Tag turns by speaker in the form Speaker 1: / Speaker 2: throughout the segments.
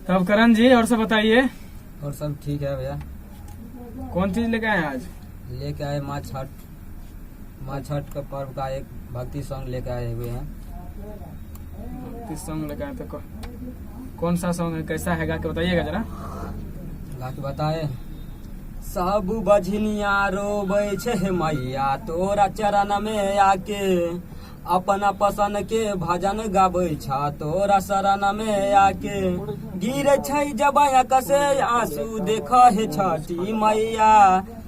Speaker 1: तब करण जी और सब बताइए।
Speaker 2: और सब ठीक है भैया।
Speaker 1: कौन चीज लेके आए हैं आज?
Speaker 2: लेके आए माँ छठ, माँ छठ का पर्व का एक भक्ति सॉन्ग लेके आए हुए हैं।
Speaker 1: भक्ति सॉन्ग लेके आए तो कौन सा सॉन्ग है, कैसा है, गा के बताइएगा जरा।
Speaker 2: गा के बताए। सब बझनिया रोबै छै मैया तोरा चरण में आके, अपना पसंद के भजन गाबै छ तोरा शरण में आके, गिरे छै जब कसे आंसू देख हे छठी मैया,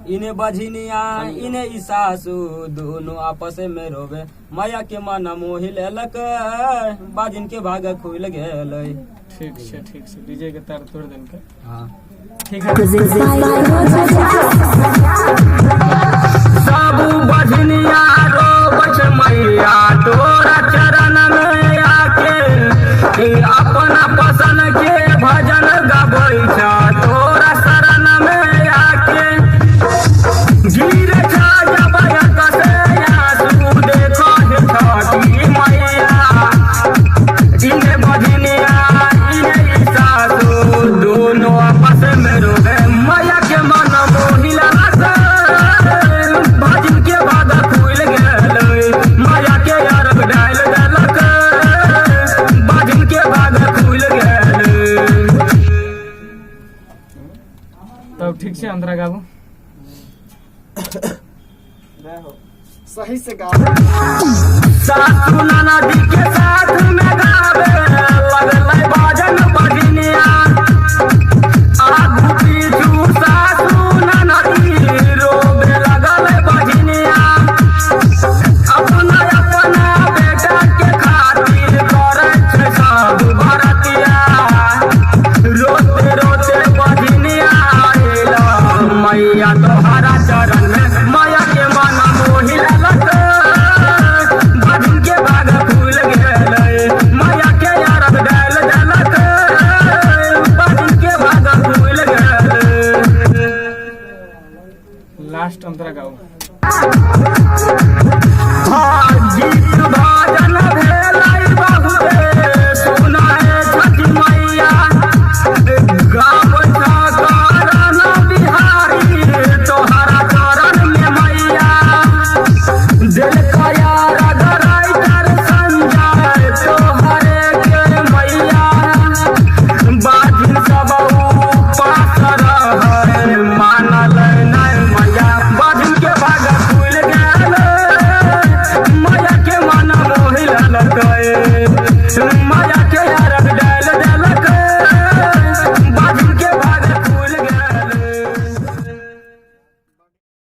Speaker 2: इने बझनिया इने ई सासू दोनों आपस में रोवे, मैया के मन मोहि लेलक बाजिन के भाग खुल गेलै।
Speaker 1: ठीक छै, ठीक छै, डीजे के तार तोड़ देलकै।
Speaker 2: हाँ।
Speaker 1: ठीक है।
Speaker 2: सब बझनिया रोबै छै मैया तोरा चरण में आके, अपना पसंद के भजन गबै छ तोरा शरण में आके, गिर छ जब कसे आंसू देखो हे छठी मैया, इने बझनिया इने ई सासू दोनों आपस में रोवे, मैया के मन मोहि लेलक बाजिन के भाग खुलि गेलै, मैया के अर्घ डालि देलक बाजिन के भाग खुलि गेलै।
Speaker 1: तब ठीक छै, अंतरा गाबू।
Speaker 3: सही से गाओ।
Speaker 2: सासू ननदी के साथ में गावे